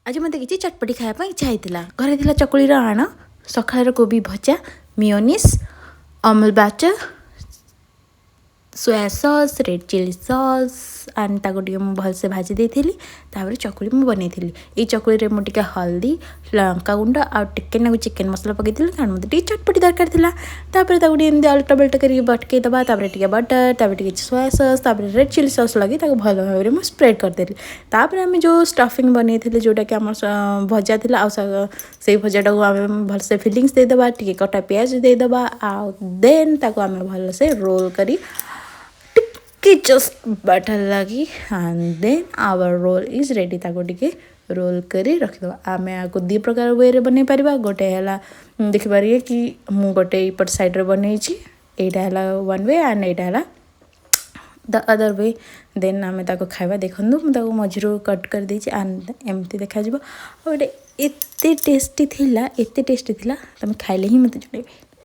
ଆଜି ମୋତେ କିଛି ଚଟପଟି ଖାଇବା ପାଇଁ ଇଚ୍ଛା ହେଇଥିଲା। ଘରେ ଥିଲା ଚକୁଳିର ଆଣ, ସକାଳର କୋବି ଭଜା, mayonnaise, Amul butter, soya sauce, red chilli sauce and ତାକୁ ଟିକେ ମୁଁ ଭଲସେ ଭାଜି ଦେଇଥିଲି। ତାପରେ ଚକୁଳି ମୁଁ ବନେଇଥିଲି। ଏଇ ଚକୁଳିରେ ମୁଁ ଟିକେ ହଳଦୀ, ଲଙ୍କାଗୁଣ୍ଡ ଆଉ ଟିକେ ନାକୁ ଚିକେନ୍ ମସଲା ପକାଇଥିଲି, କାରଣ ମୋତେ ଟିକେ ଚଟପଟି ଦରକାର ଥିଲା। ତାପରେ ତାକୁ ଟିକେ ଏମିତି ଅଲଟ ବଲଟ କରିକି ବଟକେଇ ଦେବା। ତାପରେ ଟିକେ ବଟର୍, ତାପରେ ଟିକେ ସୋୟା ସସ୍, ତାପରେ ରେଡ଼୍ ଚିଲି ସସ୍ ଲଗେଇ ତାକୁ ଭଲ ଭାବରେ ମୁଁ ସ୍ପ୍ରେଡ଼୍ କରିଦେଲି। ତାପରେ ଆମେ ଯେଉଁ ଷ୍ଟଫିଂ ବନେଇଥିଲେ, ଯେଉଁଟାକି ଆମର ଭଜା ଥିଲା, ଆଉ ସେଇ ଭଜାଟାକୁ ଆମେ ଭଲସେ ଫିଲିଙ୍ଗସ୍ ଦେଇଦେବା, ଟିକେ କଟା ପିଆଜ ଦେଇଦେବା ଆଉ ଦେନ୍ ତାକୁ ଆମେ ଭଲସେ ରୋଲ୍ କରି ଟିକେ ଜଷ୍ଟ ବଟର୍ ଲାଗି and then our roll is ready. ତାକୁ ଟିକେ ରୋଲ୍ କରି ରଖିଦେବା। ଆମେ ଆକୁ ଦୁଇ ପ୍ରକାର ୱେରେ ବନେଇ ପାରିବା। ଗୋଟେ ହେଲା, ଦେଖିପାରିବେ କି ମୁଁ ଗୋଟେ ଏଇପଟ ସାଇଡ଼୍ରେ ବନେଇଛି। ଏଇଟା ହେଲା ୱାନ୍ we and ଏଇଟା ହେଲା ଦ ଅଦର we. ଦେନ୍ ଆମେ ତାକୁ ଖାଇବା। ଦେଖନ୍ତୁ, ମୁଁ ତାକୁ ମଝିରୁ କଟ୍ କରିଦେଇଛି ଆଣ୍ଡ ଏମିତି ଦେଖାଯିବ। ଆଉ ଏଇଟା ଏତେ ଟେଷ୍ଟି ଥିଲା, ଏତେ ଟେଷ୍ଟି ଥିଲା, ତୁମେ ଖାଇଲେ ହିଁ ମୋତେ ଜଣାଇବେ।